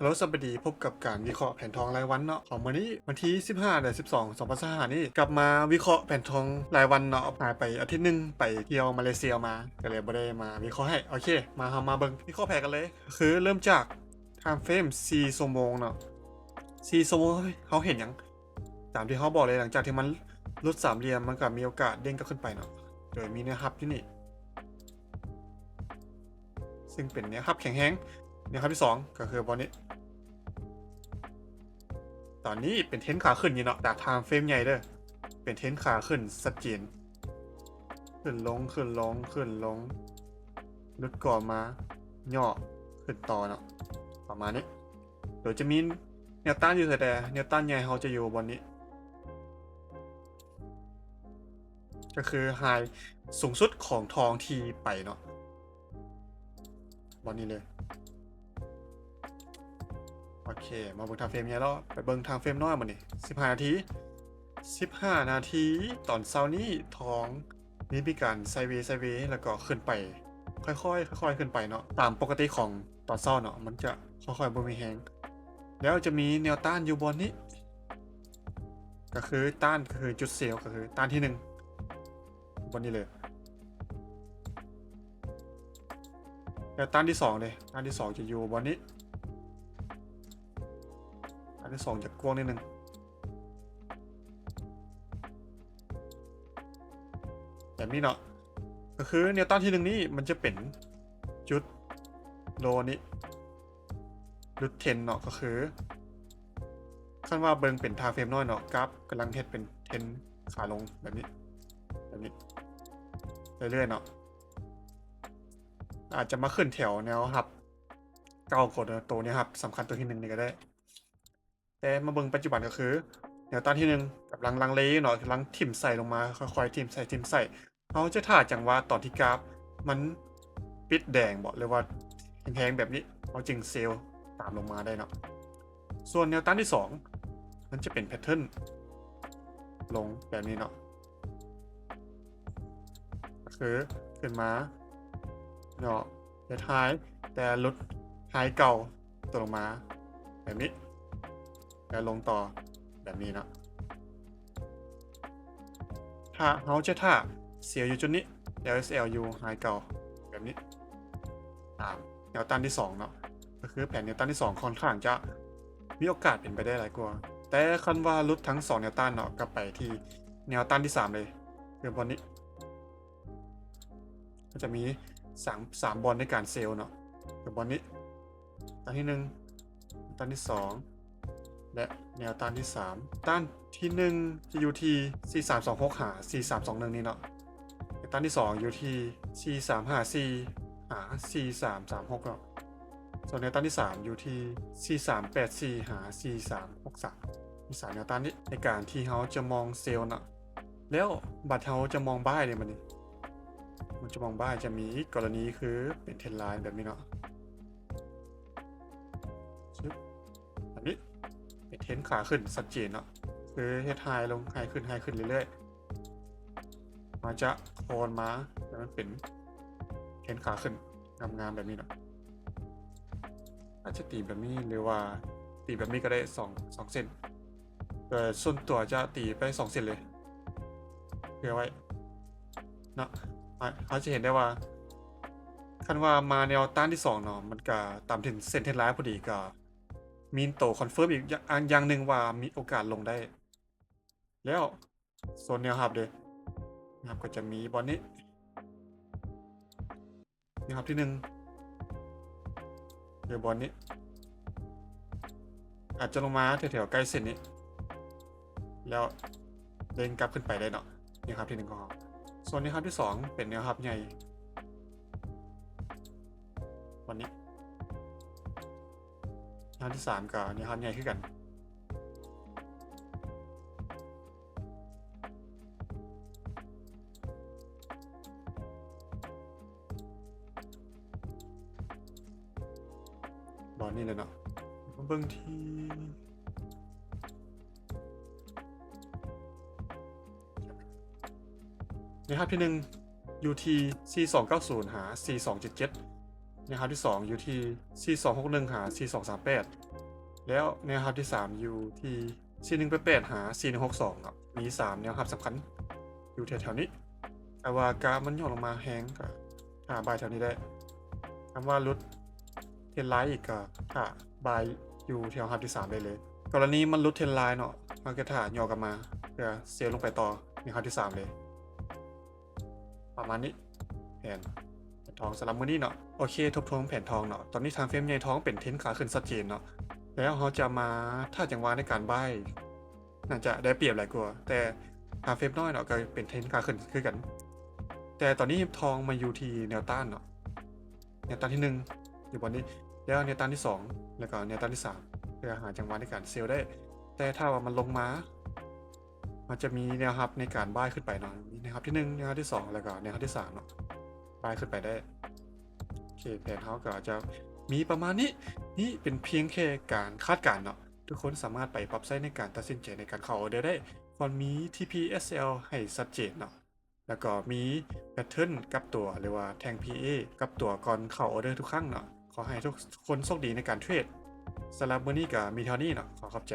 ຮັລໂຫຼ ສະບາຍດີ, ພົບກັບການວິເຄາະແຜນທອງລາຍວັນເນາະ ຂອງມື້ນີ້ ວັນທີສິບຫ້າ ເດືອນສິບສອງ ສອງພັນຊາວຫ້ານີ້ ກັບມາວິເຄາະແຜນທອງລາຍວັນເນາະ. ຫາຍໄປອາທິດໜຶ່ງ ໄປທ່ຽວມາເລເຊຍມາ ກໍເລີຍບໍ່ໄດ້ມາວິເຄາະໃຫ້. ໂອເຄ ມາ ເຮົາມາເບິ່ງວິເຄາະແຜນກັນເລີຍ. ຄືເລີ່ມຈາກ time frame ສີ່ຊົ່ວໂມງເນາະ, ສີ່ຊົ່ວໂມງ ເຮົາເຫັນຫຍັງ? ຕາມທີ່ເຮົາບອກເລີຍ, ຫຼັງຈາກທີ່ມັນຫຼຸດສາມຫຼ່ຽມ ມັນກໍມີໂອກາດເດ້ງກັບຂຶ້ນໄປເນາະ, ໂດຍມີແນວຮັບຢູ່ນີ້ ຊຶ່ງເປັນແນວຮັບແຂງແຮງ. ແນວຮັບທີສອງກໍຄືບ່ອນນີ້. ຕອນນີ້ເປັນເທຣນຂາຂຶ້ນຢູ່ເນາະ, ຈາກ time frame ໃຫຍ່ເດີ້ ເປັນເທຣນຂາຂຶ້ນຊັດເຈນ, ຂຶ້ນລົງ ຂຶ້ນລົງ ຂຶ້ນລົງ ຫຼຸດກ່ອນມາ ຫຍໍ້ຂຶ້ນຕໍ່ເນາະ ປະມານນີ້. ໂດຍຈະມີແນວຕ້ານຢູ່ໃສແດ່? ແນວຕ້ານໃຫຍ່ເຮົາຈະຢູ່ບ່ອນນີ້ ກໍຄືໄຮສູງສຸດຂອງທອງທີ່ໄປເນາະ ບ່ອນນີ້ເລີຍ. ໂອເຄ ມາເບິ່ງ time frame ໃຫຍ່ແລ້ວ ໄປເບິ່ງ time frame ນ້ອຍບັດນີ້. ສິບຫ້ານາທີ ສິບຫ້ານາທີຕອນເຊົ້ານີ້ ທອງນີ້ມີການໄຊເວ ໄຊເວ ແລ້ວກໍຂຶ້ນໄປ ຄ່ອຍໆ ຄ່ອຍໆ ຂຶ້ນໄປເນາະ. ຕາມປົກກະຕິຂອງຕອນເຊົ້າເນາະ ມັນຈະຄ່ອຍໆ ບໍ່ມີແຮງ. ແລ້ວຈະມີແນວຕ້ານຢູ່ບ່ອນນີ້ ກໍຄືຕ້ານ ກໍຄືຈຸດເຊວ ກໍຄືຕ້ານທີໜຶ່ງ ບ່ອນນີ້ເລີຍ. ແລ້ວຕ້ານທີສອງເດ? ຕ້ານທີສອງຈະຢູ່ບ່ອນນີ້, ຕ້ານທີສອງຈະກວ້າງນິດໜຶ່ງ ແບບນີ້ເນາະ. ກໍຄືແນວຕ້ານທີໜຶ່ງນີ້ ມັນຈະເປັນຈຸດໂລນີ້ ຫຼຸດເທຣນເນາະ, ກໍຄືຄັນວ່າເບິ່ງເປັນ time frame ນ້ອຍເນາະ ກາຟກຳລັງເຮັດເປັນເທຣນຂາລົງແບບນີ້ ແບບນີ້ເລື້ອຍໆເນາະ. ອາດຈະມາຂຶ້ນແຖວແນວຮັບເກົ່າກໍໄດ້, ໂຕແນວຮັບສຳຄັນໂຕທີໜຶ່ງນີ້ກໍໄດ້. ແຕ່ມາເບິ່ງປັດຈຸບັນກໍຄື ແນວຕ້ານທີໜຶ່ງກຳລັງລັງເລຢູ່ເນາະ, ກຳລັງຖິ້ມໃສ່ລົງມາ ຄ່ອຍໆ ຖິ້ມໃສ່ ຖິ້ມໃສ່. ເຮົາຈະຖ້າຈັງຫວະຕອນທີ່ກາຟມັນປິດແດງບໍ ຫຼືວ່າແຮງໆແບບນີ້ ເຮົາຈຶ່ງເຊວຕາມລົງມາໄດ້ເນາະ. ສ່ວນແນວຕ້ານທີສອງ ມັນຈະເປັນແພັດເທີນລົງແບບນີ້ເນາະ, ຄືຂຶ້ນມາເນາະ ເຮັດໄຮ ແຕ່ຫຼຸດໄຮເກົ່າຕົວລົງມາແບບນີ້ ແລ້ວລົງຕໍ່ແບບນີ້ເນາະ. ຖ້າເຮົາຈະຖ້າເຊວຢູ່ຈຸດນີ້ ແອລ ເອສ ແອລ ຢູ່ໄຮເກົ່າແບບນີ້ ຕາມແນວຕ້ານທີສອງເນາະ, ກໍຄືແຜນແນວຕ້ານທີສອງຄ່ອນຂ້າງຈະມີໂອກາດເປັນໄປໄດ້ຫຼາຍກວ່າ. ແຕ່ຄັນວ່າຫຼຸດທັງສອງແນວຕ້ານເນາະ ກໍໄປທີ່ແນວຕ້ານທີສາມເລີຍ ຄືບ່ອນນີ້. ກໍຈະມີສາມ ສາມບ່ອນໃນການເຊວເນາະ, ຄືບ່ອນນີ້ ຕ້ານທີໜຶ່ງ ຕ້ານທີສອງ ແລະ ແນວຕ້ານທີສາມ. ຕ້ານທີໜຶ່ງຈະຢູ່ທີ່ສີ່ສາມສອງຫົກຫາສີ່ສາມສອງໜຶ່ງນີ້ເນາະ, ແລະ ຕ້ານທີສອງຢູ່ທີ່ສີ່ສາມຫ້າສີ່ຫາສີ່ສາມສາມຫົກເນາະ. ສ່ວນແນວຕ້ານທີສາມຢູ່ທີ່ສີ່ສາມແປດສີ່ຫາສີ່ສາມຫົກສາມ. ມີສາມແນວຕ້ານນີ້ໃນການທີ່ເຮົາຈະມອງເຊວເນາະ. ແລ້ວບັດເຮົາຈະມອງບາຍເດ ບັດນີ້ ມັນຈະມອງບາຍ ຈະມີອີກກໍລະນີຄືເປັນເທຣນລາຍແບບນີ້ເນາະ, ຊຶບ ອັນນີ້ເປັນເທຣນຂາຂຶ້ນຊັດເຈນເນາະ, ຄືເຮັດໄຮລົງ ໄຮຂຶ້ນ ໄຮຂຶ້ນເລື້ອຍໆ. ມັນຈະໂຄນມາ ແລ້ວມັນເປັນເທຣນຂາຂຶ້ນງາມໆແບບນີ້ເນາະ. ອາດຈະຕີແບບນີ້ ຫຼືວ່າຕີແບບນີ້ກໍໄດ້ ສອງ ສອງເສັ້ນ. ໂດຍສ່ວນຕົວຈະຕີໄປສອງເສັ້ນເລີຍ ເພື່ອໄວ້ເນາະ. ເຮົາຈະເຫັນໄດ້ວ່າ ຄັນວ່າມາແນວຕ້ານທີສອງເນາະ ມັນກະຕາມເສັ້ນເທຣນລາຍພໍດີ, ກະມີໂຕຄອນເຟີມອີກຢ່າງ ຢ່າງໜຶ່ງວ່າມີໂອກາດລົງໄດ້. ແລ້ວໂຊນແນວຮັບເດ ແນວຮັບກໍຈະມີບ່ອນນີ້ ແນວຮັບທີໜຶ່ງ ຫຼືບ່ອນນີ້ ອາດຈະລົງມາແຖວໆໃກ້ເສັ້ນນີ້ ແລ້ວເດ້ງກັບຂຶ້ນໄປໄດ້ເນາະ. ແນວຮັບທີໜຶ່ງຂອງເຮົາ. ສ່ວນແນວຮັບທີສອງເປັນແນວຮັບໃຫຍ່ ບ່ອນນີ້. ແນວຮັບທີສາມກໍແນວຮັບໃຫຍ່ຄືກັນ. ບ່ອນນີ້ແຫຼະເນາະ. ມາເບິ່ງທີ່ ແນວຮັບທີໜຶ່ງຢູ່ທີ່ສີ່ສອງເກົ້າສູນຫາສີ່ສອງເຈັດເຈັດ, ແນວຮັບທີສອງຢູ່ທີ່ສີ່ສອງຫົກໜຶ່ງຫາສີ່ສອງສາມແປດ, ແລ້ວແນວຮັບທີສາມຢູ່ທີ່ສີ່ໜຶ່ງແປດແປດຫາສີ່ໜຶ່ງຫົກສອງເນາະ ມີສາມແນວຮັບສຳຄັນຢູ່ແຖວໆນີ້. ຖ້າວ່າກາຟມັນຫຍໍ້ລົງມາແຮງກໍຖ້າບາຍແຖວນີ້ໄດ້. ຖ້າວ່າຫຼຸດເທຣນລາຍອີກກໍຖ້າບາຍຢູ່ແຖວຮັບທີສາມໄດ້ເລີຍ. ກໍລະນີມັນຫຼຸດເທຣນລາຍເນາະ ເຮົາກໍຖ້າຫຍໍ້ກັບມາເພື່ອເຊວລົງໄປຕໍ່ໃນຮັບທີສາມເລີຍ. ປະມານນີ້ ແຜນ ແຜນທອງສຳລັບມື້ນີ້ເນາະ. ໂອເຄ ທົບທວນແຜນທອງເນາະ. ຕອນນີ້ທາມເຟຣມໃຫຍ່ທອງເປັນເທຣນຂາຂຶ້ນຊັດເຈນເນາະ ແລ້ວເຮົາຈະມາຖ້າຈັງຫວະໃນການບາຍ ໜ້າຈະໄດ້ປຽບຫຼາຍກວ່າ, ແຕ່ທາມເຟຣມນ້ອຍເນາະ ກໍເປັນເທຣນຂາຂຶ້ນຄືກັນ. ແຕ່ຕອນນີ້ທອງມາຢູ່ທີ່ແນວຕ້ານເນາະ ແນວຕ້ານທີໜຶ່ງຢູ່ບ່ອນນີ້ ແລ້ວແນວຕ້ານທີສອງ ແລ້ວກໍແນວຕ້ານທີສາມ ເພື່ອຫາຈັງຫວະໃນການເຊວໄດ້. ແຕ່ຖ້າວ່າມັນລົງມາ ມັນຈະມີແນວຮັບໃນການບາຍຂຶ້ນໄປເນາະ ມີແນວຮັບທີໜຶ່ງ ແນວຮັບທີສອງ ແລ້ວກໍແນວຮັບທີສາມເນາະ ບາຍຂຶ້ນໄປໄດ້. ໂອເຄ ແຜນເຮົາກໍຈະມີປະມານນີ້. ນີ້ເປັນພຽງແຄ່ການຄາດການເນາະ, ທຸກຄົນສາມາດໄປປັບໃຊ້ໃນການຕັດສິນໃຈໃນການເຂົ້າອອເດີໄດ້. ຄວນມີ ທີ ພີ ເອສ ແອລ ໃຫ້ຊັດເຈນເນາະ ແລ້ວກໍມີແພດເທີນກັບຕົວ ຫຼືວ່າແທ່ງ ພີເອ ກັບຕົວກ່ອນເຂົ້າອອເດີທຸກຄັ້ງເນາະ. ຂໍໃຫ້ທຸກຄົນໂຊກດີໃນການເທຣດ. ສຳລັບມື້ນີ້ກໍມີເທົ່ານີ້ເນາະ. ຂໍຂອບໃຈ.